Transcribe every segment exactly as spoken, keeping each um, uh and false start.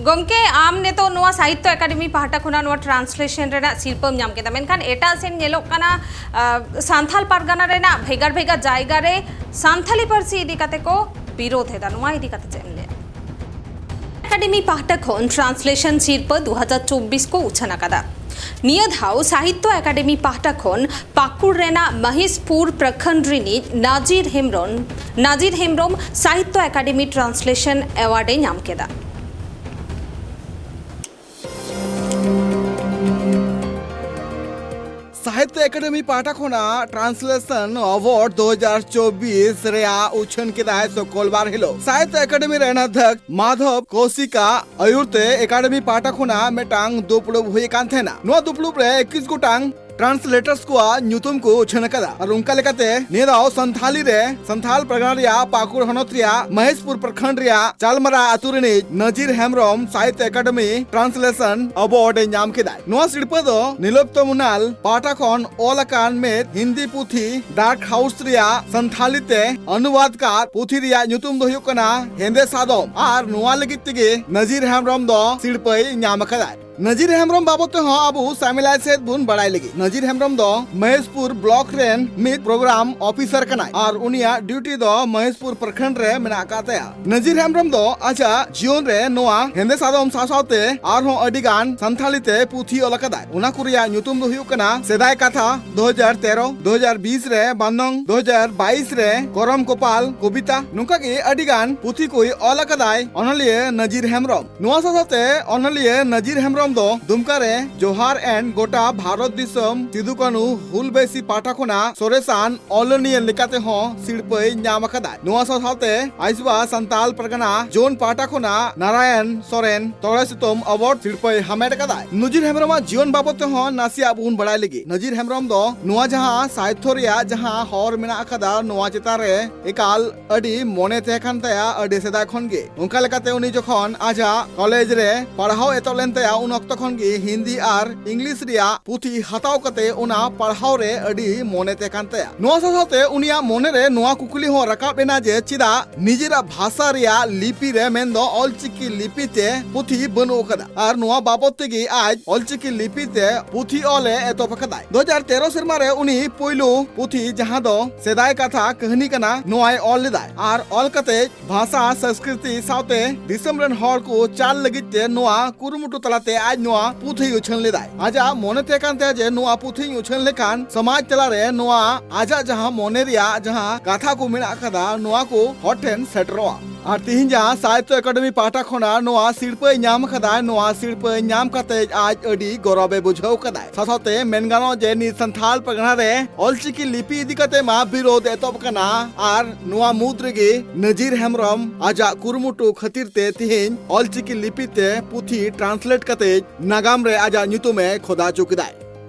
ᱜᱚᱢᱠᱮ, ᱟᱢ ᱱᱤᱛᱚᱜ ᱱᱚᱣᱟ ᱥᱟᱦᱤᱛᱛᱚ ᱮᱠᱟᱰᱮᱢᱤ ᱯᱟᱦᱴᱟ ᱠᱷᱚᱱᱟᱜ ᱱᱚᱣᱟ ᱴᱨᱟᱱᱥᱞᱮᱥᱚᱱ ᱨᱮᱱᱟᱜ ᱥᱤᱨᱯᱟᱹᱢ ᱧᱟᱢ ᱠᱮᱫᱟ, ᱢᱮᱱᱠᱷᱟᱱ ᱮᱴᱟᱜ ᱥᱮᱱ ᱧᱮᱞᱚᱜ ᱠᱟᱱᱟ, ᱟᱸ, ᱥᱟᱱᱛᱟᱞ ᱯᱟᱨᱜᱟᱱᱟ ᱨᱮᱱᱟᱜ ᱵᱷᱮᱜᱟᱨ ᱵᱷᱮᱜᱟᱨ ᱡᱟᱭᱜᱟ ᱨᱮ ᱥᱟᱱᱛᱟᱞᱤ ᱯᱟᱹᱨᱥᱤ ᱤᱫᱤ ᱠᱟᱛᱮ ᱠᱚ ᱵᱤᱨᱳᱫ ᱮᱫᱟ᱾ ᱱᱚᱣᱟ ᱤᱫᱤ ᱠᱟᱛᱮ ᱪᱮᱫ ᱮᱢ ᱞᱟᱹᱭᱟ? ᱮᱠᱟᱰᱮᱢᱤ ᱯᱟᱦᱴᱟ ᱠᱷᱚᱱ ᱴᱨᱟᱱᱥᱞᱮᱥᱚᱱ ᱥᱤᱨᱯᱟᱹ ᱫᱩ ᱦᱟᱡᱟᱨ ᱪᱚᱵᱵᱤᱥ ᱠᱚ ᱩᱪᱷᱟᱹᱱ ᱟᱠᱟᱫᱟ᱾ ᱱᱤᱭᱟᱹ ᱫᱷᱟᱣ ᱥᱟᱦᱤᱛᱛᱚ ᱮᱠᱟᱰᱮᱢᱤ ᱯᱟᱦᱴᱟ ᱠᱷᱚᱱ ᱯᱟᱹᱠᱩᱲ ᱨᱮᱱᱟᱜ ᱢᱚᱦᱮᱥᱯᱩᱨ ᱯᱨᱚᱠᱷᱚᱸᱰ ᱨᱤᱱᱤᱡ ᱱᱟᱡᱤᱨ ᱦᱮᱢᱵᱽᱨᱚᱢ, ᱱᱟᱡᱤᱨ ᱦᱮᱢᱵᱽᱨᱚᱢ ᱥᱟᱦᱤᱛᱛᱚ ᱮᱠᱟᱰᱮᱢᱤ ᱴᱨᱟᱱᱥᱞᱮᱥᱚᱱ ᱮᱣᱟᱨᱰ ᱮ ᱧᱟᱢ ᱠᱮᱫᱟ᱾ ᱥᱟᱦᱤᱛᱛᱚ ᱮᱠᱟᱰᱮᱢᱤ ᱯᱟᱦᱴᱟ ᱠᱷᱚᱱᱟᱜ ᱴᱨᱟᱱᱥᱞᱮᱥᱚᱱ ᱮᱣᱟᱨᱰ ᱫᱩ ᱦᱟᱡᱟᱨ ᱪᱚᱵᱵᱤᱥ ᱨᱮᱭᱟᱜ ᱩᱪᱷᱟᱹᱱ ᱠᱮᱫᱟᱭ ᱥᱩᱠᱚᱞᱵᱟᱨ ᱦᱤᱞᱳᱜ᱾ ᱥᱟᱦᱤᱛᱛᱚ ᱮᱠᱟᱰᱮᱢᱤ ᱨᱮᱱ ᱚᱫᱷᱭᱚᱠ ᱢᱟᱫᱷᱚᱵ ᱠᱚᱥᱤᱠᱟ ᱟᱭᱩᱨ ᱛᱮ ᱮᱠᱟᱰᱮᱢᱤ ᱯᱟᱦᱴᱟ ᱠᱷᱚᱱᱟᱜ ᱢᱤᱫᱴᱟᱝ ᱫᱩᱯᱲᱩᱵ ᱦᱩᱭ ᱟᱠᱟᱱ ᱛᱟᱦᱮᱱᱟ᱾ ᱱᱚᱣᱟ ᱫᱩᱯᱲᱩᱵ ᱨᱮ ᱮᱠᱩᱥ ᱜᱚᱴᱟᱝ ᱴᱨᱟᱱᱥᱞᱮᱴᱟᱨᱥ ᱠᱚᱣᱟᱜ ᱧᱩᱛᱩᱢ ᱠᱚ ᱩᱪᱷᱟᱹᱱ ᱟᱠᱟᱫᱟ᱾ ᱟᱨ ᱚᱱᱠᱟ ᱞᱮᱠᱟᱛᱮ ᱱᱤᱭᱟᱹ ᱫᱷᱟᱣ ᱥᱟᱱᱛᱷᱟᱞᱤ ᱨᱮ ᱥᱟᱱᱛᱷᱟᱞ ᱯᱟᱨᱜᱟᱱᱟ ᱨᱮᱭᱟᱜ ᱯᱟᱹᱠᱩᱲ ᱦᱚᱱᱚᱛ ᱨᱮᱭᱟᱜ ᱢᱚᱦᱮᱥᱯᱩᱨ ᱯᱨᱚᱠᱷᱚᱸᱰ ᱨᱮᱭᱟᱜ ᱪᱟᱞᱢᱟᱨᱟ ᱟᱹᱛᱩ ᱨᱤᱱᱤᱡ ᱱᱟᱡᱤᱨ ᱦᱮᱢᱵᱽᱨᱚᱢ ᱥᱟᱦᱤᱛᱛᱚ ᱮᱠᱟᱰᱮᱢᱤ ᱴᱨᱟᱱᱥᱞᱮᱥᱚᱱ ᱮᱣᱟᱨᱰ ᱮ ᱧᱟᱢ ᱠᱮᱫᱟᱭ᱾ ᱱᱚᱣᱟ ᱥᱤᱨᱯᱟᱹ ᱫᱚ ᱱᱤᱞᱚᱯᱛᱚ ᱢᱩᱱᱟᱞ ᱯᱟᱦᱴᱟ ᱠᱷᱚᱱ ᱚᱞ ᱟᱠᱟᱱ ᱢᱤᱫ ᱦᱤᱱᱫᱤ ᱯᱩᱛᱷᱤ ᱰᱟᱨᱠ ᱦᱟᱣᱩᱥ ᱨᱮᱭᱟᱜ ᱥᱟᱱᱛᱷᱟᱞᱤ ᱛᱮ ᱚᱱᱩᱣᱟᱫ ᱠᱟᱫ ᱯᱩᱛᱷᱤ ᱨᱮᱭᱟᱜ ᱧᱩᱛᱩᱢ ᱫᱚ ᱦᱩᱭᱩᱜ ᱠᱟᱱᱟ ᱦᱮᱸᱫᱮ ᱥᱟᱫᱚᱢ, ᱟᱨ ᱱᱚᱣᱟ ᱞᱟᱹᱜᱤᱫ ᱛᱮᱜᱮ ᱱᱟᱡᱤᱨ ᱦᱮᱢᱵᱽᱨᱚᱢ ᱫᱚ ᱥᱤᱨᱯᱟᱹᱭ ᱧᱟᱢ ᱟᱠᱟᱫᱟᱭ᱾ ᱱᱟᱡᱤᱨ ᱦᱮᱢᱵᱽᱨᱚᱢ ᱵᱟᱵᱚᱫ ᱛᱮᱦᱚᱸ ᱟᱵᱚ ᱥᱟᱢᱮᱞᱟᱭ ᱥᱮᱫ ᱵᱚᱱ ᱵᱟᱲᱟᱭ ᱞᱟᱹᱜᱤᱫ᱾ ᱱᱟᱡᱤᱨ ᱦᱮᱢᱵᱽᱨᱚᱢ ᱫᱚ ᱢᱚᱦᱮᱥᱯᱩᱨ ᱵᱞᱚᱠ ᱨᱮᱱ ᱢᱤᱫ ᱯᱨᱳᱜᱨᱟᱢ ᱚᱯᱷᱤᱥᱟᱨ ᱠᱟᱱᱟᱭ ᱟᱨ ᱩᱱᱤᱭᱟᱜ ᱰᱤᱭᱩᱴᱤ ᱫᱚ ᱢᱚᱦᱮᱥᱯᱩᱨ ᱯᱨᱚᱠᱷᱚᱸᱰ ᱨᱮ ᱢᱮᱱᱟᱜ ᱟᱠᱟᱫ ᱛᱟᱭᱟ᱾ ᱱᱟᱡᱤᱨ ᱦᱮᱢᱵᱽᱨᱚᱢ ᱫᱚ ᱟᱡᱟᱜ ᱡᱤᱭᱚᱱ ᱨᱮ ᱱᱚᱣᱟ ᱦᱮᱸᱫᱮ ᱥᱟᱫᱚᱢ ᱥᱟᱶ ᱥᱟᱶᱛᱮ ᱟᱨᱦᱚᱸ ᱟᱹᱰᱤ ᱜᱟᱱ ᱥᱟᱱᱛᱷᱟᱞᱤ ᱛᱮ ᱯᱩᱛᱷᱤ ᱚᱞ ᱟᱠᱟᱫᱟᱭ᱾ ᱚᱱᱟ ᱠᱚ ᱨᱮᱭᱟᱜ ᱧᱩᱛᱩᱢ ᱫᱚ ᱦᱩᱭᱩᱜ ᱠᱟᱱᱟ ᱥᱮᱫᱟᱭ ᱠᱟᱛᱷᱟ ᱫᱩ ᱦᱟᱡᱟᱨ ᱛᱮᱨᱚ, ᱫᱩ ᱦᱟᱡᱟᱨ ᱵᱤᱥ ᱨᱮ ᱵᱟᱱᱫᱚᱝ, ᱫᱩ ᱦᱟᱡᱟᱨ ᱵᱟᱭᱤᱥ ᱨᱮ ᱠᱚᱨᱚᱢ ᱠᱚᱯᱟᱞ ᱠᱚᱵᱤᱛᱟ᱾ ᱱᱚᱝᱠᱟ ᱜᱮ ᱟᱹᱰᱤ ᱜᱟᱱ ᱯᱩᱛᱷᱤ ᱠᱚᱭ ᱚᱞ ᱟᱠᱟᱫᱟᱭ ᱚᱱᱚᱞᱤᱭᱟᱹ ᱱᱟᱡᱤᱨ ᱦᱮᱢᱵᱽᱨᱚᱢ᱾ ᱱᱚᱣᱟ ᱥᱟᱶ ᱥᱟᱶᱛᱮ ᱚᱱᱚᱞᱤᱭᱟᱹ ᱱᱟᱡᱤᱨ ᱦᱮᱢᱵᱽᱨᱚᱢ ᱫᱚ ᱫᱩᱢᱠᱟ ᱨᱮ ᱡᱚᱦᱟᱨ ᱮᱱᱰ ᱜᱚᱴᱟ ᱵᱷᱟᱨᱚᱛ ᱫᱤᱥᱚᱢ ᱥᱤᱫᱩ ᱠᱟᱹᱱᱦᱩ ᱦᱩᱞ ᱵᱟᱹᱭᱥᱤ ᱯᱟᱦᱴᱟ ᱠᱷᱚᱱᱟᱜ ᱥᱚᱨᱮᱥᱟᱱ ᱚᱞᱚᱱᱤᱭᱟᱹ ᱞᱮᱠᱟᱛᱮ ᱦᱚᱸ ᱥᱤᱨᱯᱟᱹᱭ ᱧᱟᱢ ᱟᱠᱟᱫᱟ᱾ ᱱᱚᱣᱟ ᱥᱟᱶ ᱥᱟᱶᱛᱮ ᱟᱭᱥᱵᱟ ᱥᱟᱱᱛᱟᱞ ᱯᱟᱨᱜᱟᱱᱟ ᱡᱳᱱ ᱯᱟᱦᱴᱟ ᱠᱷᱚᱱᱟᱜ ᱱᱟᱨᱟᱭᱚᱱ ᱥᱚᱨᱮᱱ ᱛᱚᱲᱮ ᱥᱩᱛᱟᱹᱢ ᱟᱣᱟᱨᱰ ᱥᱤᱨᱯᱟᱹᱭ ᱦᱟᱢᱮᱴ ᱟᱠᱟᱫᱟᱭ᱾ ᱱᱟᱡᱤᱨ ᱦᱮᱢᱵᱽᱨᱚᱢᱟᱜ ᱡᱤᱭᱚᱱ ᱵᱟᱵᱚᱫ ᱛᱮᱦᱚᱸ ᱱᱟᱥᱮᱭᱟᱜ ᱵᱚᱱ ᱵᱟᱲᱟᱭ ᱞᱟᱹᱜᱤᱫ᱾ ᱱᱟᱡᱤᱨ ᱦᱮᱢᱵᱽᱨᱚᱢ ᱫᱚ ᱱᱚᱣᱟ ᱡᱟᱦᱟᱸ ᱥᱟᱦᱤᱛᱛᱚ ᱨᱮᱭᱟᱜ ᱡᱟᱦᱟᱸ ᱦᱚᱨ ᱢᱮᱱᱟᱜ ᱟᱠᱟᱫᱟ, ᱱᱚᱣᱟ ᱪᱮᱛᱟᱱ ᱨᱮ ᱮᱠᱟᱞ ᱟᱹᱰᱤ ᱢᱚᱱᱮ ᱛᱟᱦᱮᱸ ᱠᱟᱱ ᱛᱟᱭᱟ ᱟᱹᱰᱤ ᱥᱮᱫᱟᱭ ᱠᱷᱚᱱ ᱜᱮ᱾ ᱚᱱᱠᱟ ᱞᱮᱠᱟᱛᱮ ᱩᱱᱤ ᱡᱚᱠᱷᱚᱱ ᱟᱡᱟᱜ ᱠᱚᱞᱮᱡᱽ ᱨᱮ ᱯᱟᱲᱦᱟᱣ ᱮᱛᱚᱦᱚᱵ ᱞᱮᱱ ᱛᱟᱭᱟ, ᱩᱱ ᱚᱠᱛᱚ ᱠᱷᱚᱱ ᱜᱮ ᱦᱤᱱᱫᱤ ᱟᱨ ᱤᱝᱞᱤᱥ ᱨᱮᱭᱟᱜ ᱯᱩᱛᱷᱤ ᱦᱟᱛᱟᱣ ᱠᱟᱛᱮ ᱚᱱᱟ ᱯᱟᱲᱦᱟᱣ ᱨᱮ ᱟᱹᱰᱤ ᱢᱚᱱᱮ ᱛᱮ ᱠᱟᱱ ᱛᱟᱭᱟ᱾ ᱱᱚᱣᱟ ᱥᱟᱶ ᱥᱟᱶᱛᱮ ᱩᱱᱤᱭᱟᱜ ᱢᱚᱱᱮ ᱨᱮ ᱱᱚᱣᱟ ᱠᱩᱠᱞᱤ ᱦᱚᱸ ᱨᱟᱠᱟᱵ ᱮᱱᱟ ᱡᱮ ᱪᱮᱫᱟᱜ ᱱᱤᱡᱮᱨᱟᱜ ᱵᱷᱟᱥᱟ ᱨᱮᱭᱟᱜ ᱞᱤᱯᱤ ᱨᱮ, ᱢᱮᱱᱫᱚ ᱚᱞᱪᱤᱠᱤ ᱞᱤᱯᱤ ᱛᱮ ᱯᱩᱛᱷᱤ ᱵᱟᱹᱱᱩᱜ ᱟᱠᱟᱫᱟ᱾ ᱟᱨ ᱱᱚᱣᱟ ᱵᱟᱵᱚᱛ ᱛᱮᱜᱮ ᱟᱡ ᱚᱞᱪᱤᱠᱤ ᱞᱤᱯᱤ ᱛᱮ ᱯᱩᱛᱷᱤ ᱚᱞ ᱮ ᱮᱛᱚᱦᱚᱵ ᱟᱠᱟᱫᱟᱭ᱾ ᱫᱩ ᱦᱟᱡᱟᱨ ᱛᱮᱨᱚ ᱥᱮᱨᱢᱟ ᱨᱮ ᱩᱱᱤ ᱯᱩᱭᱞᱩ ᱯᱩᱛᱷᱤ, ᱡᱟᱦᱟᱸ ᱫᱚ ᱥᱮᱫᱟᱭ ᱠᱟᱛᱷᱟ ᱠᱟᱹᱦᱱᱤ ᱠᱟᱱᱟ, ᱱᱚᱣᱟᱭ ᱚᱞ ᱞᱮᱫᱟᱭ᱾ ᱟᱨ ᱚᱞ ᱠᱟᱛᱮ ᱵᱷᱟᱥᱟ, ᱥᱚᱝᱥᱠᱨᱤᱛᱤ ᱥᱟᱶᱛᱮ ᱫᱤᱥᱚᱢ ᱨᱮᱱ ᱦᱚᱲ ᱠᱚ ᱪᱟᱞ ᱞᱟᱹᱜᱤᱫ ᱛᱮ ᱱᱚᱣᱟ ᱠᱩᱨᱩᱢᱩᱴᱩ ᱛᱟᱞᱟᱛᱮ ᱟᱡ ᱱᱚᱣᱟ ᱯᱩᱛᱷᱤᱭ ᱩᱪᱷᱟᱹᱱ ᱞᱮᱫᱟᱭ᱾ ᱟᱡᱟᱜ ᱢᱚᱱᱮ ᱛᱮ ᱠᱟᱱ ᱛᱟᱭᱟ ᱡᱮ ᱱᱚᱣᱟ ᱯᱩᱛᱷᱤᱧ ᱩᱪᱷᱟᱹᱱ ᱞᱮᱠᱷᱟᱱ ᱥᱚᱢᱟᱡᱽ ᱛᱟᱞᱟᱨᱮ ᱱᱚᱣᱟ ᱟᱡᱟᱜ ᱡᱟᱦᱟᱸ ᱢᱚᱱᱮ ᱨᱮᱭᱟᱜ ᱡᱟᱦᱟᱸ ᱠᱟᱛᱷᱟ ᱠᱚ ᱢᱮᱱᱟᱜ ᱟᱠᱟᱫᱟ, ᱱᱚᱣᱟ ᱠᱚ ᱦᱚᱲ ᱴᱷᱮᱱ ᱥᱮᱴᱮᱨᱚᱜᱼᱟ᱾ ᱟᱨ ᱛᱤᱦᱤᱧ ᱡᱟᱦᱟᱸ ᱥᱟᱦᱤᱛᱛᱚ ᱮᱠᱟᱰᱮᱢᱤ ᱯᱟᱦᱴᱟ ᱠᱷᱚᱱᱟᱜ ᱱᱚᱣᱟ ᱥᱤᱨᱯᱟᱹᱭ ᱧᱟᱢ ᱟᱠᱟᱫᱟ, ᱱᱚᱣᱟ ᱥᱤᱨᱯᱟᱹ ᱧᱟᱢ ᱠᱟᱛᱮ ᱟᱡ ᱟᱹᱰᱤ ᱜᱚᱨᱚᱵᱮ ᱵᱩᱡᱷᱟᱹᱣ ᱟᱠᱟᱫᱟᱭ᱾ ᱥᱟᱶ ᱥᱟᱶᱛᱮ ᱢᱮᱱ ᱜᱟᱱᱚᱜᱼᱟ ᱡᱮ ᱱᱤᱛ ᱥᱟᱱᱛᱷᱟᱞ ᱯᱟᱨᱜᱟᱱᱟ ᱨᱮ ᱚᱞᱪᱤᱠᱤ ᱞᱤᱯᱤ ᱤᱫᱤ ᱠᱟᱛᱮ ᱢᱟ ᱵᱤᱨᱳᱫᱷ ᱮᱛᱚᱦᱚᱵ ᱟᱠᱟᱱᱟ᱾ ᱟᱨ ᱱᱚᱣᱟ ᱢᱩᱫᱽ ᱨᱮᱜᱮ ᱱᱟᱡᱤᱨ ᱦᱮᱢᱵᱨᱚᱢ ᱟᱡᱟᱜ ᱠᱩᱨᱩᱢᱩᱴᱩ ᱠᱷᱟᱹᱛᱤᱨ ᱛᱮ ᱛᱤᱦᱤᱧ ᱚᱞᱪᱤᱠᱤ ᱞᱤᱯᱤ ᱛᱮ ᱯᱩᱛᱷᱤ ᱴᱨᱟᱱᱥᱞᱮᱴ ᱠᱟᱛᱮ ᱱᱟᱜᱟᱢ ᱨᱮ ᱟᱡᱟᱜ ᱧᱩᱛᱩᱢ ᱮ ᱠᱷᱚᱫᱟ ᱦᱚᱪᱚ ᱠᱮᱫᱟᱭ᱾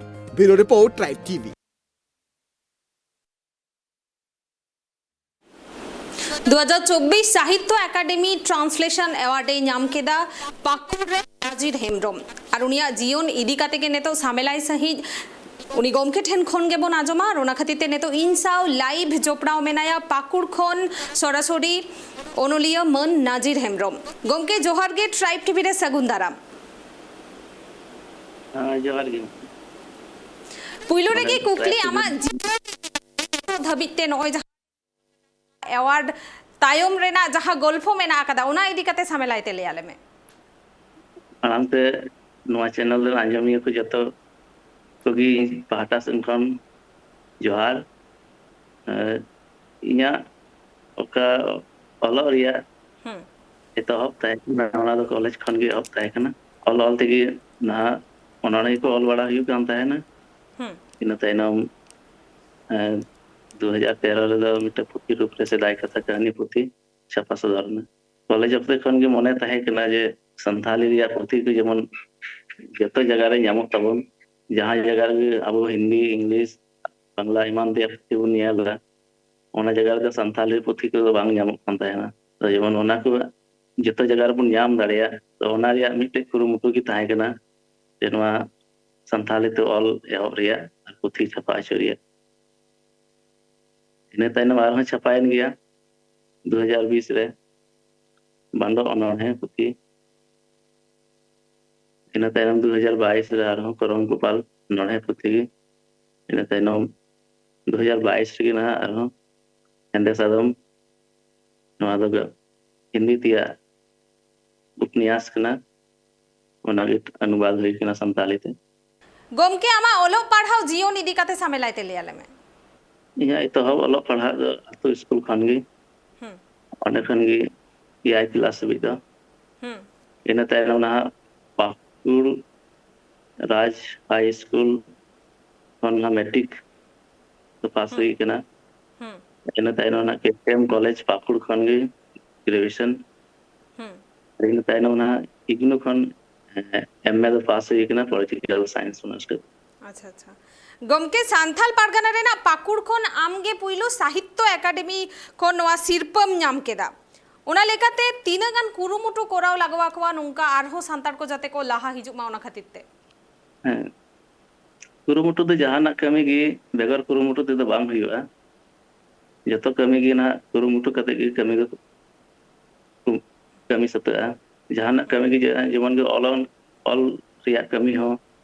ᱵᱤᱭᱩᱨᱳ ᱨᱤᱯᱳᱨᱴ, ᱴᱨᱟᱭᱤᱵ ᱴᱤᱵᱷᱤ᱾ ᱫᱩ ᱦᱟᱡᱟᱨ ᱪᱚᱵᱵᱤᱥ ᱥᱟᱦᱤᱛᱛᱚ ᱮᱠᱟᱰᱮᱢᱤ ᱴᱨᱟᱱᱥᱞᱮᱥᱚᱱ ᱮᱣᱟᱨᱰ ᱮ ᱧᱟᱢ ᱠᱮᱫᱟ ᱯᱟᱹᱠᱩᱲ ᱨᱮ ᱱᱟᱡᱤᱨ ᱦᱮᱢᱵᱨᱚᱢ᱾ ᱟᱨ ᱩᱱᱤᱭᱟᱜ ᱡᱤᱭᱚᱱ ᱤᱫᱤ ᱠᱟᱛᱮ ᱜᱮ ᱱᱤᱛᱚᱜ ᱥᱟᱢᱮᱞᱟᱭ ᱥᱟᱺᱦᱤᱡ ᱩᱱᱤ ᱜᱚᱢᱠᱮ ᱴᱷᱮᱱ ᱠᱷᱚᱱ ᱜᱮᱵᱚᱱ ᱟᱸᱡᱚᱢᱟ᱾ ᱟᱨ ᱚᱱᱟ ᱠᱷᱟᱹᱛᱤᱨ ᱛᱮ ᱱᱤᱛᱚᱜ ᱤᱧ ᱥᱟᱶ ᱞᱟᱭᱤᱵᱷ ᱡᱚᱯᱲᱟᱣ ᱢᱮᱱᱟᱭᱟ ᱯᱟᱹᱠᱩᱲ ᱠᱷᱚᱱ ᱥᱚᱨᱟᱥᱚᱨᱤ ᱚᱱᱚᱞᱤᱭᱟᱹ ᱢᱟᱹᱱ ᱱᱟᱡᱤᱨ ᱦᱮᱢᱵᱨᱚᱢ᱾ ᱜᱚᱢᱠᱮ, ᱡᱚᱦᱟᱨ ᱜᱮ, ᱴᱨᱟᱭᱤᱵ ᱴᱤᱵᱷᱤ ᱨᱮ ᱥᱟᱹᱜᱩᱱ ᱫᱟᱨᱟᱢ᱾ ᱦᱮᱸ, ᱡᱚᱦᱟᱨ ᱜᱮ᱾ ᱯᱩᱭᱞᱩ ᱨᱮᱜᱮ ᱢᱟᱱᱮ, ᱠᱩᱠᱞᱤ, ᱴᱨᱟᱭᱤᱵ ᱴᱤᱵᱷᱤ ᱟᱢᱟᱜ ᱡᱤᱭᱚᱱ ᱫᱷᱟᱹᱵᱤᱡ ᱛᱮ ᱱᱚᱜᱼᱚᱭ ᱡᱟᱦᱟᱸ ᱮᱣᱟᱨᱰ ᱛᱟᱭᱚᱢ ᱨᱮᱱᱟᱜ ᱡᱟᱦᱟᱸ ᱜᱚᱞᱯᱷᱚ ᱢᱮᱱᱟᱜ ᱟᱠᱟᱫᱟ, ᱚᱱᱟ ᱤᱫᱤ ᱠᱟᱛᱮ ᱥᱟᱢᱮᱞᱟᱭ ᱛᱮ ᱞᱟᱹᱭ ᱟᱞᱮ ᱢᱮ᱾ ᱢᱟᱲᱟᱝ ᱛᱮ ᱱᱚᱣᱟ ᱪᱮᱱᱮᱞ ᱨᱮᱱ ᱟᱸᱡᱚᱢᱤᱭᱟᱹ ᱠᱚ ᱡᱚᱛᱚ ᱠᱚᱜᱮ ᱤᱧ ᱯᱟᱦᱴᱟ ᱥᱮᱱ ᱠᱷᱚᱱ ᱡᱚᱦᱟᱨ᱾ ᱮᱸ, ᱤᱧᱟᱹᱜ ᱚᱠᱟ ᱚᱞᱚᱜ ᱨᱮᱭᱟᱜ ᱦᱩᱸ᱾ ᱮᱛᱚᱦᱚᱵ ᱛᱟᱦᱮᱸ ᱠᱟᱱᱟ, ᱚᱱᱟ ᱫᱚ ᱠᱚᱞᱮᱡᱽ ᱠᱷᱚᱱ ᱜᱮ ᱮᱦᱚᱵ ᱛᱟᱦᱮᱸ ᱠᱟᱱᱟ᱾ ᱚᱞ ᱚᱞ ᱛᱮᱜᱮ ᱱᱟᱦᱟᱜ ᱚᱱᱚᱬᱦᱮ ᱠᱚ ᱚᱞ ᱵᱟᱲᱟ ᱦᱩᱭᱩᱜ ᱠᱟᱱ ᱛᱟᱦᱮᱱᱟ᱾ ᱦᱩᱸ᱾ ᱤᱱᱟᱹ ᱛᱟᱭᱱᱚᱢ, ᱮᱸ, ᱫᱩ ᱦᱟᱡᱟᱨ ᱛᱮᱨᱚ ᱨᱮᱫᱚ ᱢᱤᱫᱴᱮᱱ ᱯᱩᱛᱷᱤ ᱨᱩᱯ ᱨᱮ ᱥᱮᱫᱟᱭ ᱠᱟᱛᱷᱟ ᱠᱟᱹᱦᱱᱤ ᱯᱩᱛᱷᱤ ᱪᱷᱟᱯᱟ ᱥᱚᱫᱚᱨ ᱮᱱᱟ᱾ ᱠᱚᱞᱮᱡᱽ ᱚᱠᱛᱮ ᱠᱷᱚᱱ ᱜᱮ ᱢᱚᱱᱮ ᱛᱟᱦᱮᱸ ᱠᱟᱱᱟ ᱡᱮ ᱥᱟᱱᱛᱷᱟᱞᱤ ᱨᱮᱭᱟᱜ ᱯᱩᱛᱷᱤ ᱠᱚ ᱡᱮᱢᱚᱱ ᱡᱚᱛᱚ ᱡᱟᱭᱜᱟ ᱨᱮ ᱧᱟᱢᱚᱜ ᱛᱟᱵᱚᱱ, ᱡᱟᱦᱟᱸ ᱡᱟᱭᱜᱟ ᱨᱮᱜᱮ ᱟᱵᱚ ᱦᱤᱱᱫᱤ, ᱤᱝᱞᱤᱥ, ᱵᱟᱝᱞᱟ ᱮᱢᱟᱱ ᱛᱮᱭᱟᱜ ᱯᱩᱛᱷᱤ ᱵᱚᱱ ᱧᱮᱞ ᱮᱫᱟ, ᱚᱱᱟ ᱡᱟᱭᱜᱟ ᱨᱮᱫᱚ ᱥᱟᱱᱛᱷᱟᱞᱤ ᱯᱩᱛᱷᱤ ᱠᱚᱫᱚ ᱵᱟᱝ ᱧᱟᱢᱚᱜ ᱠᱟᱱ ᱛᱟᱦᱮᱱᱟ᱾ ᱛᱚ ᱡᱮᱢᱚᱱ ᱚᱱᱟ ᱠᱚ ᱡᱚᱛᱚ ᱡᱟᱭᱜᱟ ᱨᱮᱵᱚᱱ ᱧᱟᱢ ᱫᱟᱲᱮᱭᱟᱜ᱾ ᱛᱚ ᱚᱱᱟ ᱨᱮᱭᱟᱜ ᱢᱤᱫᱴᱮᱡ ᱠᱩᱨᱩᱢᱩᱴᱩ ᱜᱮ ᱛᱟᱦᱮᱸ ᱠᱟᱱᱟ ᱡᱮ ᱱᱚᱣᱟ ᱥᱟᱱᱛᱟᱲᱤ ᱛᱮ ᱚᱞ ᱮᱦᱚᱵ ᱨᱮᱭᱟᱜ ᱟᱨ ᱯᱩᱛᱷᱤ ᱪᱷᱟᱯᱟ ᱦᱚᱪᱚ ᱨᱮᱭᱟᱜ᱾ ᱤᱱᱟᱹ ᱛᱟᱭᱱᱚᱢ ᱟᱨᱦᱚᱸ ᱪᱷᱟᱯᱟᱭᱮᱱ ᱜᱮᱭᱟ ᱫᱩ ᱦᱟᱡᱟᱨ ᱵᱤᱥ ᱨᱮ ᱵᱟᱸᱰᱚ ᱚᱱᱚᱬᱦᱮ ᱯᱩᱛᱷᱤ᱾ ᱤᱱᱟᱹ ᱛᱟᱭᱱᱚᱢ ᱫᱩ ᱦᱟᱡᱟᱨ ᱵᱟᱭᱤᱥ ᱨᱮ ᱟᱨᱦᱚᱸ ᱠᱚᱨᱚᱢ ᱜᱳᱯᱟᱞ ᱚᱱᱚᱬᱦᱮ ᱯᱩᱛᱷᱤ ᱜᱮ᱾ ᱤᱱᱟᱹ ᱛᱟᱭᱱᱚᱢ ᱫᱩ ᱦᱟᱡᱟᱨ ᱵᱟᱭᱤᱥ ᱨᱮᱜᱮ ᱱᱟᱦᱟᱜ ᱟᱨᱦᱚᱸ ᱦᱮᱸᱫᱮ ᱥᱟᱫᱚᱢ, ᱱᱚᱣᱟ ᱫᱚ ᱦᱤᱱᱫᱤ ᱛᱮᱭᱟᱜ ᱩᱯᱱᱭᱟᱥ ᱠᱟᱱᱟ, ᱚᱱᱟ ᱜᱮ ᱚᱱᱩᱵᱟᱫ ᱦᱩᱭ ᱠᱟᱱᱟ ᱥᱟᱱᱛᱟᱲᱤ ᱛᱮ᱾ ᱜᱚᱢᱠᱮ, ᱟᱢᱟᱜ ᱚᱞᱚᱜ ᱯᱟᱲᱦᱟᱣ ᱡᱤᱭᱚᱱ ᱤᱫᱤ ᱠᱟᱛᱮ ᱥᱟᱢᱮᱞᱟᱭ ᱛᱮ ᱞᱟᱹᱭ ᱟᱞᱮ ᱢᱮ᱾ ᱤᱧᱟᱹᱜ ᱮᱛᱚᱦᱚᱵ ᱚᱞᱚᱜ ᱯᱟᱲᱦᱟᱜ ᱫᱚ ᱟᱹᱛᱩ ᱥᱠᱩᱞ ᱠᱷᱚᱱ ᱜᱮ, ᱦᱩᱸ ᱚᱸᱰᱮ ᱠᱷᱚᱱ ᱜᱮ ᱮᱭᱟᱭ ᱠᱞᱟᱥ ᱦᱟᱹᱵᱤᱡ ᱫᱚ᱾ ᱦᱩᱸ ᱤᱱᱟᱹ ᱛᱟᱭᱱᱚᱢ ᱱᱟᱦᱟᱜ ᱯᱟᱹᱠᱩᱲ ᱨᱟᱡᱽ ᱦᱟᱭ ᱥᱠᱩᱞ ᱠᱷᱚᱱ ᱱᱟᱦᱟᱜ ᱢᱮᱴᱨᱤᱠ ᱫᱚ ᱯᱟᱥ ᱦᱩᱸ ᱦᱩᱭ ᱠᱟᱱᱟ᱾ ᱦᱩᱸ ᱤᱱᱟᱹ ᱛᱟᱭᱱᱚᱢ ᱱᱟᱦᱟᱜ ᱠᱮ ᱠᱮ ᱮᱢ ᱠᱚᱞᱮᱡᱽ ᱯᱟᱹᱠᱩᱲ ᱠᱷᱚᱱ ᱜᱮ ᱜᱨᱮᱡᱩᱭᱮᱥᱚᱱ᱾ ᱦᱩᱸ ᱤᱱᱟᱹ ᱛᱟᱭᱱᱚᱢ ᱱᱟᱦᱟᱜ ᱤᱜᱱᱩ ᱠᱷᱚᱱ ᱮᱢ ᱮ ᱫᱚ ᱯᱟᱥ ᱦᱩᱭ ᱠᱟᱱᱟ, ᱯᱚᱞᱤᱴᱤᱠᱮᱞ ᱥᱟᱭᱮᱱᱥ ᱚᱱᱟᱨᱥ ᱠᱟᱛᱮ᱾ ᱟᱪᱪᱷᱟ ᱟᱪᱪᱷᱟ᱾ ᱜᱚᱢᱠᱮ, ᱥᱟᱱᱛᱟᱞ ᱯᱟᱨᱜᱟᱱᱟ ᱨᱮᱱᱟᱜ ᱯᱟᱹᱠᱩᱲ ᱠᱷᱚᱱ ᱟᱢᱜᱮ ᱯᱩᱭᱞᱩ ᱥᱟᱦᱤᱛᱛᱚ ᱮᱠᱟᱰᱮᱢᱤ ᱠᱷᱚᱱ ᱱᱚᱣᱟ ᱥᱤᱨᱯᱟᱹᱢ ᱧᱟᱢ ᱠᱮᱫᱟ᱾ ᱚᱱᱟ ᱞᱮᱠᱟᱛᱮ ᱛᱤᱱᱟᱹᱜ ᱜᱟᱱ ᱠᱩᱨᱩᱢᱩᱴᱩ ᱠᱚᱨᱟᱣ ᱞᱟᱜᱟᱣ ᱟᱠᱚᱣᱟ ᱱᱚᱝᱠᱟ ᱟᱨᱦᱚᱸ ᱥᱟᱱᱛᱟᱲ ᱠᱚ ᱡᱟᱛᱮ ᱠᱚ ᱞᱟᱦᱟ ᱦᱤᱡᱩᱜ ᱢᱟ, ᱚᱱᱟ ᱠᱷᱟᱹᱛᱤᱨ ᱛᱮ? ᱦᱮᱸ, ᱠᱩᱨᱩᱢᱩᱴᱩ ᱫᱚ ᱡᱟᱦᱟᱱᱟᱜ ᱠᱟᱹᱢᱤ ᱜᱮ ᱵᱮᱜᱚᱨ ᱠᱩᱨᱩᱢᱩᱴᱩ ᱛᱮᱫᱚ ᱵᱟᱝ ᱦᱩᱭᱩᱜᱼᱟ᱾ ᱡᱚᱛᱚ ᱠᱟᱹᱢᱤ ᱜᱮ ᱱᱟᱦᱟᱜ ᱠᱩᱨᱩᱢᱩᱴᱩ ᱠᱟᱛᱮ ᱜᱮ ᱠᱟᱹᱢᱤ ᱫᱚ ᱠᱚ ᱠᱟᱹᱢᱤ ᱥᱟᱹᱛᱟᱹᱜᱼᱟ᱾ ᱡᱟᱦᱟᱱᱟᱜ ᱠᱟᱹᱢᱤ ᱜᱮ ᱡᱮ-, ᱡᱮᱢᱚᱱ ᱜᱮ ᱚᱞ, ᱚᱞ ᱨᱮᱭᱟᱜ ᱠᱟᱹᱢᱤ ᱦᱚᱸ,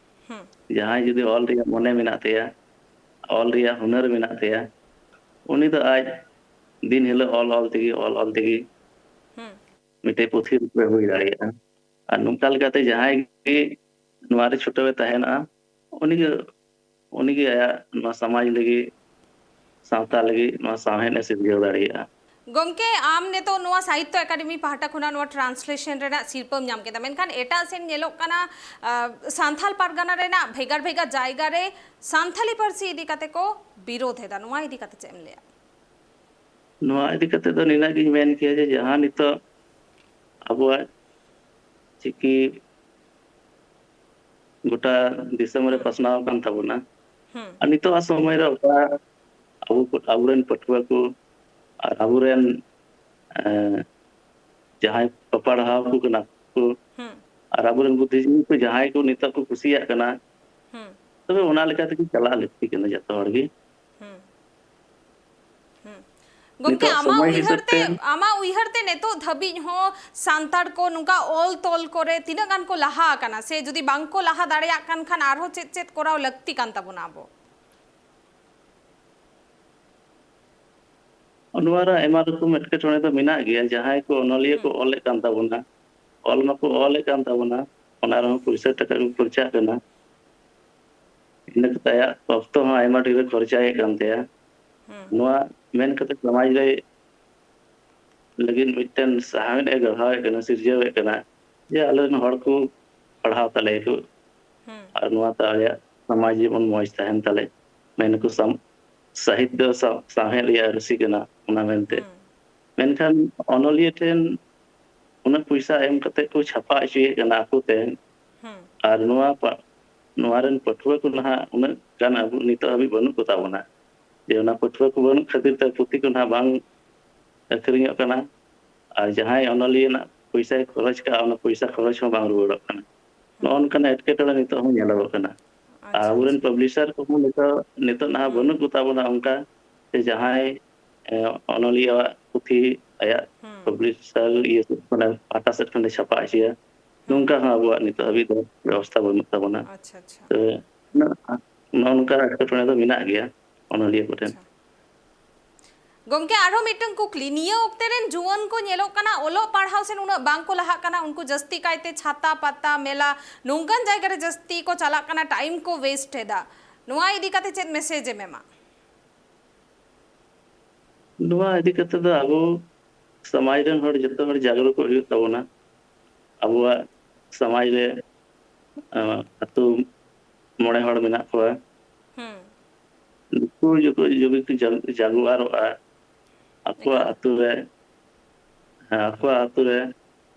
ᱦᱩᱸ ᱡᱟᱦᱟᱸᱭ ᱡᱩᱫᱤ ᱚᱞ ᱨᱮᱭᱟᱜ ᱢᱚᱱᱮ ᱢᱮᱱᱟᱜ ᱛᱟᱭᱟ, ᱚᱞ ᱨᱮᱭᱟᱜ ᱦᱩᱱᱟᱹᱨ ᱢᱮᱱᱟᱜ ᱛᱟᱭᱟ, ᱩᱱᱤ ᱫᱚ ᱟᱡ ᱫᱤᱱ ᱦᱤᱞᱳᱜ ᱚᱞ ᱚᱞ ᱛᱮᱜᱮ, ᱚᱞ ᱚᱞ ᱛᱮᱜᱮ ᱦᱩᱸ ᱢᱤᱫᱴᱮᱡ ᱯᱩᱛᱷᱤ ᱨᱩᱯ ᱨᱮ ᱦᱩᱭ ᱫᱟᱲᱮᱭᱟᱜᱼᱟ᱾ ᱟᱨ ᱱᱚᱝᱠᱟ ᱞᱮᱠᱟᱛᱮ ᱡᱟᱦᱟᱸᱭ ᱜᱮ ᱱᱚᱣᱟ ᱨᱮ ᱪᱷᱩᱴᱟᱹᱣ ᱮ ᱛᱟᱦᱮᱱᱟ, ᱩᱱᱤᱜᱮ, ᱩᱱᱤᱜᱮ ᱟᱭᱟᱜ ᱱᱚᱣᱟ ᱥᱚᱢᱟᱡᱽ ᱞᱟᱹᱜᱤᱫ, ᱥᱟᱶᱛᱟ ᱞᱟᱹᱜᱤᱫ ᱱᱚᱣᱟ ᱥᱟᱶᱦᱮᱫ ᱮ ᱥᱤᱨᱡᱟᱹᱣ ᱫᱟᱲᱮᱭᱟᱜᱼᱟ᱾ ᱜᱚᱢᱠᱮ, ᱟᱢ ᱱᱤᱛᱚᱜ ᱱᱚᱣᱟ ᱥᱟᱦᱤᱛᱛᱚ ᱮᱠᱟᱰᱮᱢᱤ ᱯᱟᱦᱴᱟ ᱠᱷᱚᱱᱟᱜ ᱱᱚᱣᱟ ᱴᱨᱟᱱᱥᱞᱮᱥᱚᱱ ᱨᱮᱱᱟᱜ ᱥᱤᱨᱯᱟᱹᱢ ᱧᱟᱢ ᱠᱮᱫᱟ, ᱢᱮᱱᱠᱷᱟᱱ ᱮᱴᱟᱜ ᱥᱮᱱ ᱧᱮᱞᱚᱜ ᱠᱟᱱᱟ, ᱟᱸ, ᱥᱟᱱᱛᱟᱞ ᱯᱟᱨᱜᱟᱱᱟ ᱨᱮᱱᱟᱜ ᱵᱷᱮᱜᱟᱨ ᱵᱷᱮᱜᱟᱨ ᱡᱟᱭᱜᱟ ᱨᱮ ᱥᱟᱱᱛᱟᱞᱤ ᱯᱟᱹᱨᱥᱤ ᱤᱫᱤ ᱠᱟᱛᱮ ᱠᱚ ᱵᱤᱨᱳᱫᱷ ᱮᱫᱟ᱾ ᱱᱚᱣᱟ ᱤᱫᱤ ᱠᱟᱛᱮ ᱪᱮᱫ ᱮᱢ ᱞᱟᱹᱭᱟ? ᱱᱚᱣᱟ ᱤᱫᱤ ᱠᱟᱛᱮ ᱫᱚ ᱱᱤᱱᱟᱹᱜ ᱜᱤᱧ ᱢᱮᱱ ᱠᱮᱭᱟ ᱡᱮ ᱡᱟᱦᱟᱸ ᱱᱤᱛᱚᱜ ᱟᱵᱚᱣᱟᱜ ᱪᱤᱠᱤ ᱜᱚᱴᱟ ᱫᱤᱥᱚᱢ ᱨᱮ ᱦᱩᱸ ᱯᱟᱥᱱᱟᱣ ᱟᱠᱟᱱ ᱛᱟᱵᱚᱱᱟ, ᱦᱩᱸ ᱟᱨ ᱱᱤᱛᱚᱜ ᱟᱜ ᱥᱚᱢᱚᱭ ᱨᱮ ᱚᱠᱟ ᱟᱵᱚ ᱠᱚ, ᱟᱵᱚᱨᱮᱱ ᱯᱟᱹᱴᱷᱩᱣᱟᱹ ᱠᱚ ᱟᱨ ᱟᱵᱚᱨᱮᱱ, ᱮᱸ, ᱡᱟᱦᱟᱸᱭ ᱯᱟᱲᱦᱟᱣ ᱠᱚ ᱠᱟᱱᱟ ᱠᱚ, ᱦᱩᱸ᱾ ᱟᱨ ᱟᱵᱚᱨᱮᱱ ᱵᱩᱫᱽᱫᱷᱤᱡᱤᱵᱤ ᱠᱚ ᱡᱟᱦᱟᱸᱭ ᱠᱚ ᱱᱤᱛᱚᱜ ᱠᱚ ᱠᱩᱥᱤᱭᱟᱜ ᱠᱟᱱᱟ, ᱦᱩᱸ᱾ ᱛᱚᱵᱮ ᱚᱱᱟ ᱞᱮᱠᱟ ᱛᱮᱜᱮ ᱪᱟᱞᱟᱜ ᱞᱟᱹᱠᱛᱤ ᱠᱟᱱᱟ ᱡᱚᱛᱚ ᱦᱚᱲ ᱜᱮ᱾ ᱦᱩᱸ᱾ ᱦᱩᱸ᱾ ᱜᱚᱢᱠᱮ, ᱱᱤᱛᱚᱜ ᱟᱢᱟᱜ ᱥᱚᱢᱚᱭ ᱩᱭᱦᱟᱹᱨ ᱦᱤᱥᱟᱹᱵ ᱛᱮ, ᱛᱮ ᱟᱢᱟᱜ ᱩᱭᱦᱟᱹᱨ ᱛᱮ ᱱᱤᱛᱚᱜ ᱫᱷᱟᱹᱵᱤᱡ ᱦᱚᱸ ᱥᱟᱱᱛᱟᱲ ᱠᱚ ᱱᱚᱝᱠᱟ ᱚᱞ ᱛᱚᱞ ᱠᱚᱨᱮ ᱛᱤᱱᱟᱹᱜ ᱜᱟᱱ ᱠᱚ ᱞᱟᱦᱟ ᱟᱠᱟᱱᱟ, ᱥᱮ ᱡᱩᱫᱤ ᱵᱟᱝ ᱠᱚ ᱞᱟᱦᱟ ᱫᱟᱲᱮᱭᱟᱜ ᱠᱟᱱ ᱠᱷᱟᱱ ᱟᱨᱦᱚᱸ ᱪᱮᱫ ᱪᱮᱫ ᱠᱚᱨᱟᱣ ᱞᱟᱹᱠᱛᱤ ᱠᱟᱱ ᱛᱟᱵᱚᱱᱟ ᱟᱵᱚ? ᱱᱚᱣᱟ ᱨᱮ ᱟᱭᱢᱟ ᱨᱚᱠᱚᱢ ᱮᱴᱠᱮᱴᱚᱬᱮ ᱫᱚ ᱢᱮᱱᱟᱜ ᱜᱮᱭᱟ᱾ ᱡᱟᱦᱟᱸᱭ ᱠᱚ ᱚᱱᱚᱞᱤᱭᱟᱹ ᱠᱚ ᱦᱩᱸ᱾ ᱚᱞᱮᱫ ᱠᱟᱱ ᱛᱟᱵᱚᱱᱟ, ᱚᱞ ᱢᱟᱠᱚ ᱚᱞᱮᱫ ᱠᱟᱱ ᱛᱟᱵᱚᱱᱟ, ᱚᱱᱟ ᱨᱮᱦᱚᱸ ᱯᱩᱭᱥᱟᱹ ᱴᱟᱠᱟ ᱠᱚ ᱠᱷᱚᱨᱪᱟᱜ ᱠᱟᱱᱟ᱾ ᱤᱱᱟᱹ ᱠᱟᱛᱮ ᱟᱭᱟᱜ ᱚᱠᱛᱚ ᱦᱚᱸ ᱟᱭᱢᱟ ᱰᱷᱮᱨᱮ ᱠᱷᱚᱨᱪᱟᱭᱮᱫ ᱠᱟᱱ ᱛᱟᱭᱟ᱾ ᱦᱩᱸ᱾ ᱱᱚᱣᱟ ᱢᱮᱱ ᱠᱟᱛᱮ ᱥᱚᱢᱟᱡᱽ ᱨᱮ ᱞᱟᱹᱜᱤᱫ ᱢᱤᱫᱴᱮᱱ ᱥᱟᱶᱦᱮᱫ ᱮ ᱜᱟᱲᱦᱟᱣᱮᱫ ᱠᱟᱱᱟ, ᱥᱤᱨᱡᱟᱹᱣᱮᱫ ᱠᱟᱱᱟ, ᱡᱮ ᱟᱞᱮ ᱨᱮᱱ ᱦᱚᱲ ᱠᱚ ᱯᱟᱲᱦᱟᱣ ᱛᱟᱞᱮᱭᱟ ᱠᱚ᱾ ᱦᱩᱸ᱾ ᱟᱨ ᱱᱚᱣᱟ ᱛᱮ ᱟᱞᱮᱭᱟᱜ ᱥᱚᱢᱟᱡᱽ ᱡᱤᱵᱚᱱ ᱢᱚᱸᱡᱽ ᱛᱟᱦᱮᱱ ᱛᱟᱞᱮ᱾ ᱢᱮᱱᱟᱠᱚ ᱥᱟᱢ-, ᱥᱟᱦᱤᱛᱭᱚ ᱥᱟ-, ᱥᱟᱶᱦᱮᱫ ᱨᱮᱭᱟᱜ ᱟᱹᱨᱤᱥᱤ ᱠᱟᱱᱟ, ᱚᱱᱟ ᱢᱮᱱᱛᱮ᱾ ᱦᱩᱸ᱾ ᱢᱮᱱᱠᱷᱟᱱ ᱚᱱᱚᱞᱤᱭᱟᱹ ᱴᱷᱮᱱ ᱩᱱᱟᱹᱜ ᱯᱚᱭᱥᱟ ᱮᱢ ᱠᱟᱛᱮ ᱠᱚ ᱪᱷᱟᱯᱟ ᱦᱚᱪᱚᱭᱮᱫ ᱠᱟᱱᱟ ᱟᱠᱚ ᱛᱮ, ᱦᱩᱸ᱾ ᱟᱨ ᱱᱚᱣᱟ ᱯᱟ-, ᱱᱚᱣᱟ ᱨᱮᱱ ᱯᱟᱹᱴᱷᱩᱣᱟᱹ ᱠᱚ ᱱᱟᱦᱟᱜ ᱩᱱᱟᱹᱜ ᱜᱟᱱ ᱟᱵᱚ ᱱᱤᱛᱚᱜ ᱦᱟᱹᱵᱤᱡ ᱵᱟᱹᱱᱩᱜ ᱠᱚ ᱛᱟᱵᱚᱱᱟ᱾ ᱡᱮ ᱚᱱᱟ ᱯᱟᱹᱴᱷᱩᱣᱟᱹ ᱠᱚ ᱵᱟᱹᱱᱩᱜ ᱠᱷᱟᱹᱛᱤᱨ ᱛᱮ ᱯᱩᱛᱷᱤ ᱠᱚ ᱱᱟᱦᱟᱜ ᱵᱟᱝ ᱟᱹᱠᱷᱨᱤᱧᱚᱜ ᱠᱟᱱᱟ, ᱟᱨ ᱡᱟᱦᱟᱸᱭ ᱚᱱᱚᱞᱤᱭᱟᱹ ᱨᱮᱱᱟᱜ ᱯᱚᱭᱥᱟᱭ ᱠᱷᱚᱨᱚᱪ ᱠᱟᱜᱼᱟ, ᱚᱱᱟ ᱯᱚᱭᱥᱟ ᱠᱷᱚᱨᱚᱪ ᱦᱚᱸ ᱵᱟᱝ ᱨᱩᱣᱟᱹᱲᱚᱜ ᱠᱟᱱᱟ᱾ ᱱᱚᱜᱼᱚ ᱦᱩᱸ᱾ ᱱᱚᱝᱠᱟᱱᱟᱜ ᱮᱴᱠᱮᱴᱚᱬᱮ ᱱᱤᱛᱚᱜ ᱦᱚᱸ ᱧᱮᱞᱚᱜᱚᱜ ᱠᱟᱱᱟ᱾ ᱟᱨ ᱟᱪᱪᱷᱟ, ᱟᱵᱚᱨᱮᱱ ᱟᱪᱪᱷᱟ᱾ ᱯᱟᱵᱽᱞᱤᱥᱟᱨ ᱠᱚᱦᱚᱸ ᱱᱤᱛᱚᱜ, ᱱᱤᱛᱚᱜ ᱱᱟᱦᱟᱜ ᱦᱩᱸ᱾ ᱵᱟᱹᱱᱩᱜ ᱠᱚ ᱛᱟᱵᱚᱱᱟ ᱚᱱᱠᱟ, ᱥᱮ ᱡᱟᱦᱟᱸᱭ, ᱮ, ᱚᱱᱚᱞᱤᱭᱟᱹᱣᱟᱜ ᱯᱩᱛᱷᱤ ᱟᱭᱟᱜ ᱦᱩᱸ᱾ ᱯᱟᱵᱽᱞᱤᱥᱟᱨ ᱤᱭᱟᱹ ᱥᱮᱫ ᱠᱷᱚᱱᱮ, ᱯᱟᱦᱴᱟ ᱥᱮᱫ ᱠᱷᱚᱱᱮ ᱪᱷᱟᱯᱟ ᱦᱚᱪᱚᱭᱟ᱾ ᱦᱩᱸ᱾ ᱱᱚᱝᱠᱟ ᱦᱚᱸ ᱟᱵᱚᱣᱟᱜ ᱱᱤᱛᱚᱜ ᱦᱟᱹᱵᱤᱡ ᱫᱚ ᱵᱮᱵᱚᱥᱛᱷᱟ ᱵᱟᱹᱱᱩᱜ ᱛᱟᱵᱚᱱᱟ᱾ ᱟᱪᱪᱷᱟ, ᱟᱪᱪᱷᱟ᱾ ᱛᱚᱵᱮ ᱱᱚᱜᱼᱚ ᱱᱚᱝᱠᱟ ᱮᱴᱠᱮᱴᱚᱬᱮ ᱫᱚ ᱢᱮᱱᱟᱜ ᱜᱮᱭᱟ ᱚᱱᱚᱞᱤᱭᱟᱹ ᱠᱚᱴᱷᱮᱱ᱾ ᱟᱪᱪᱷᱟ᱾ ᱜᱚᱢᱠᱮ, ᱟᱨᱦᱚᱸ ᱢᱤᱫᱴᱟᱝ ᱠᱩᱠᱞᱤ, ᱱᱤᱭᱟᱹ ᱚᱠᱛᱮ ᱨᱮᱱ ᱡᱩᱣᱟᱹᱱ ᱠᱚ ᱧᱮᱞᱚᱜ ᱠᱟᱱᱟ ᱚᱞᱚᱜ ᱯᱟᱲᱦᱟᱣ ᱥᱮᱱ ᱩᱱᱟᱹᱜ ᱵᱟᱝ ᱠᱚ ᱞᱟᱦᱟᱜ ᱠᱟᱱᱟ, ᱩᱱᱠᱩ ᱡᱟᱹᱥᱛᱤ ᱠᱟᱭᱛᱮ ᱪᱷᱟᱛᱟ, ᱯᱟᱛᱟ, ᱢᱮᱞᱟ ᱱᱚᱝᱠᱟᱱ ᱡᱟᱭᱜᱟ ᱨᱮ ᱡᱟᱹᱥᱛᱤ ᱠᱚ ᱪᱟᱞᱟᱜ ᱠᱟᱱᱟ, ᱴᱟᱭᱤᱢ ᱠᱚ ᱣᱮᱥᱴ ᱮᱫᱟ᱾ ᱱᱚᱣᱟ ᱤᱫᱤ ᱠᱟᱛᱮ ᱪᱮᱫ ᱢᱮᱥᱮᱡᱽ ᱮᱢ ᱮᱢᱟ? ᱱᱚᱣᱟ ᱤᱫᱤ ᱠᱟᱛᱮ ᱫᱚ ᱟᱵᱚ ᱥᱚᱢᱟᱡᱽ ᱨᱮᱱ ᱦᱚᱲ ᱡᱚᱛᱚ ᱦᱚᱲ ᱡᱟᱜᱽᱨᱚᱛ ᱦᱩᱭᱩᱜ ᱛᱟᱵᱚᱱᱟ᱾ ᱟᱵᱚᱣᱟᱜ ᱥᱚᱢᱟᱡᱽ ᱨᱮ, ᱟᱸ, ᱟᱹᱛᱩ ᱢᱚᱬᱮ ᱦᱚᱲ ᱢᱮᱱᱟᱜ ᱠᱚᱣᱟ᱾ ᱦᱩᱸ᱾ ᱱᱩᱠᱩ ᱡᱚᱛᱚ ᱡᱩᱫᱤ ᱠᱚ ᱡᱟᱜ-, ᱡᱟᱜᱩᱣᱟᱨᱚᱜᱼᱟ, ᱟᱠᱚᱣᱟᱜ ᱮᱠᱟᱞ᱾ ᱟᱹᱛᱩ ᱨᱮ, ᱦᱮᱸ, ᱟᱠᱚᱣᱟᱜ ᱟᱹᱛᱩ ᱨᱮ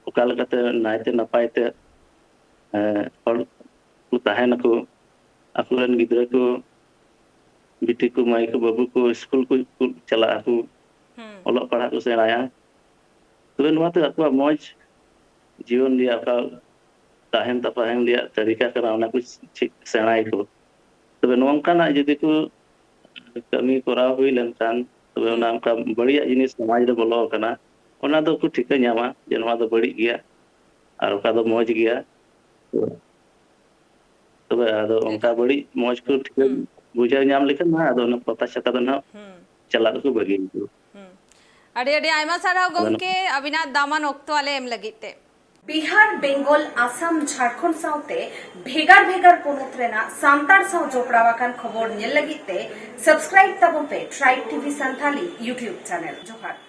ᱚᱠᱟ ᱞᱮᱠᱟᱛᱮ ᱱᱟᱭᱛᱮ ᱱᱟᱯᱟᱭ ᱛᱮ, ᱮᱸ, ᱦᱚᱲ ᱠᱚ ᱛᱟᱦᱮᱱᱟᱠᱚ, ᱟᱠᱚᱨᱮᱱ ᱜᱤᱫᱽᱨᱟᱹ ᱠᱚ, ᱵᱤᱴᱤ ᱠᱚ, ᱢᱟᱹᱭ ᱠᱚ, ᱵᱟᱹᱵᱩ ᱠᱚ ᱥᱠᱩᱞ ᱠᱚ, ᱠᱚ ᱪᱟᱞᱟᱜ ᱟᱠᱚ, ᱦᱩᱸ᱾ ᱚᱞᱚᱜ ᱯᱟᱲᱦᱟᱜ ᱠᱚ ᱥᱮᱬᱟᱭᱟ᱾ ᱛᱚᱵᱮ ᱱᱚᱣᱟ ᱛᱮ ᱟᱠᱚᱣᱟᱜ ᱢᱚᱡᱽ ᱡᱤᱭᱚᱱ ᱨᱮᱭᱟᱜ ᱚᱠᱟ ᱛᱟᱦᱮᱱ ᱛᱟᱯᱟᱦᱮᱱ ᱨᱮᱭᱟᱜ ᱛᱟᱹᱨᱤᱠᱟ ᱠᱟᱱᱟ, ᱚᱱᱟ ᱠᱚ ᱪᱮᱫ ᱥᱮᱬᱟᱭᱟᱠᱚ᱾ ᱛᱚᱵᱮ ᱱᱚᱝᱠᱟᱱᱟᱜ ᱡᱩᱫᱤ ᱠᱚ ᱠᱟᱹᱢᱤ ᱠᱚᱨᱟᱣ ᱦᱩᱭ ᱞᱮᱱᱠᱷᱟᱱ, ᱛᱚᱵᱮ ᱚᱱᱟ ᱚᱱᱠᱟ ᱵᱟᱹᱲᱤᱡᱟᱜ ᱡᱤᱱᱤᱥ ᱥᱚᱢᱟᱡᱽ ᱨᱮ ᱵᱚᱞᱚ ᱟᱠᱟᱱᱟ, ᱚᱱᱟ ᱫᱚᱠᱚ ᱴᱷᱤᱠᱟᱹ ᱧᱟᱢᱟ ᱡᱮ ᱱᱚᱣᱟ ᱫᱚ ᱵᱟᱹᱲᱤᱡ ᱜᱮᱭᱟ ᱟᱨ ᱚᱠᱟ ᱫᱚ ᱢᱚᱡᱽ ᱜᱮᱭᱟ᱾ ᱛᱚᱵᱮ ᱟᱫᱚ ᱚᱱᱠᱟ ᱵᱟᱹᱲᱤᱡ ᱢᱚᱡᱽ ᱠᱚ ᱴᱷᱤᱠᱟᱹ ᱵᱩᱡᱷᱟᱹᱣ ᱧᱟᱢ ᱞᱮᱠᱷᱟᱱ ᱦᱟᱸᱜ, ᱟᱫᱚ ᱚᱱᱟ ᱯᱟᱛᱟ ᱪᱷᱟᱛᱟ ᱫᱚ ᱱᱟᱦᱟᱜ ᱪᱟᱞᱟᱜ ᱫᱚᱠᱚ ᱵᱟᱹᱜᱤ ᱜᱮᱭᱟ᱾ ᱟᱹᱰᱤ ᱟᱹᱰᱤ ᱟᱭᱢᱟ ᱥᱟᱨᱦᱟᱣ ᱟᱫᱚ ᱱᱚ- ᱜᱚᱢᱠᱮ, ᱟᱹᱵᱤᱱᱟᱜ ᱫᱟᱢᱟᱱ ᱚᱠᱛᱚ ᱟᱞᱮ ᱮᱢ ᱞᱟᱹᱜᱤᱫ ᱛᱮ᱾ ᱵᱤᱦᱟᱨ, ᱵᱮᱝᱜᱚᱞ, ᱟᱥᱟᱢ, ᱡᱷᱟᱲᱠᱷᱚᱸᱰ ᱥᱟᱶᱛᱮ ᱵᱷᱮᱜᱟᱨ ᱵᱷᱮᱜᱟᱨ ᱯᱚᱱᱚᱛ ᱨᱮᱱᱟᱜ ᱥᱟᱱᱛᱟᱲ ᱥᱟᱶ ᱡᱚᱯᱲᱟᱣ ᱟᱠᱟᱱ ᱠᱷᱚᱵᱚᱨ ᱧᱮᱞ ᱞᱟᱹᱜᱤᱫ ᱛᱮ subscribe ᱛᱟᱵᱚᱱ ᱯᱮ Tribe T V Santhali YouTube channel. ᱡᱚᱦᱟᱨ᱾